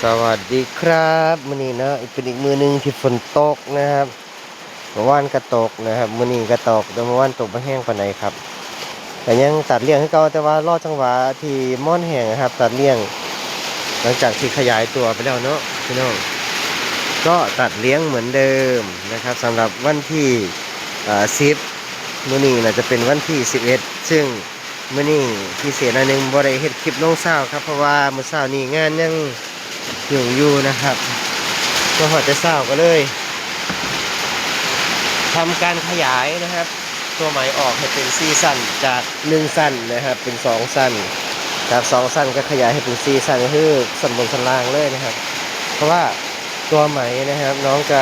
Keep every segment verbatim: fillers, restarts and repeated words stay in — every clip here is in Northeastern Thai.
สวัสดีครับ มื้อนี้เนาะ เป็นอีกมื้อหนึ่งที่ฝนตกนะครับ เมื่อวานก็ตกนะครับ มื้อนี้ก็ตก แต่เมื่อวานตกบ่แฮงปานใดครับ ก็ยังตัดเลี้ยงคือเก่า แต่ว่ารอจังหวะที่ม่อนแห้งนะครับ ตัดเลี้ยง หลังจากที่ขยายตัวไปแล้วเนาะพี่น้อง ก็ตัดเลี้ยงเหมือนเดิมนะครับ สำหรับวันที่ เอ่อ สิบ มื้อนี้น่าจะเป็นวันที่ สิบเอ็ด ซึ่งมื้อนี้พิเศษหน่อยหนึ่ง บ่ได้เฮ็ดคลิปลงเช้าครับ เพราะว่ามื้อเช้านี้งานยังยุ่งอยู่นะครับ มาฮอดแต่เช้าก็เลยทำการขยายนะครับ ตัวไหมออกให้เป็นสี่ชั้น จากหนึ่งชั้นนะครับ เป็นสองชั้น จากสองชั้นก็ขยายให้เป็นสี่ชั้น ก็คือชั้นบนชั้นล่างเลยนะครับ เพราะว่าตัวไหมนะครับ น้องจะ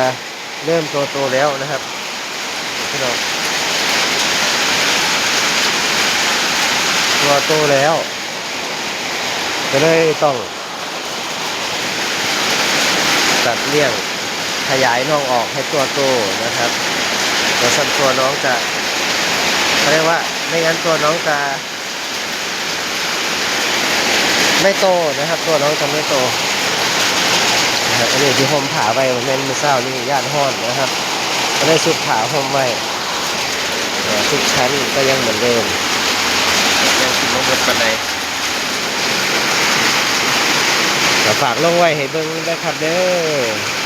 เริ่มตัวโตแล้วนะครับ พี่น้อง ตัวโตแล้ว ก็เลยต้องตัดเลี้ยงขยายน้องออกให้ตัวโตนะครับ ตัวสั้นตัวน้องจะ เขาเรียกว่า ไม่งั้นตัวน้องจะ ไม่โตนะครับ ตัวน้องจะไม่โตนะครับ อันนี้ที่ห่มผ้าไว้ มันแม่นมื้อเช้านี่ย่านฮ้อนนะครับ ก็เลยซุกผ้าห่มไว้ เอ่อ ทุกชั้นก็ยังเหมือนเดิม ยังสิบ่หมดปานใด ก็ฝากลงไว้ให้เบิ่งนะครับเด้อ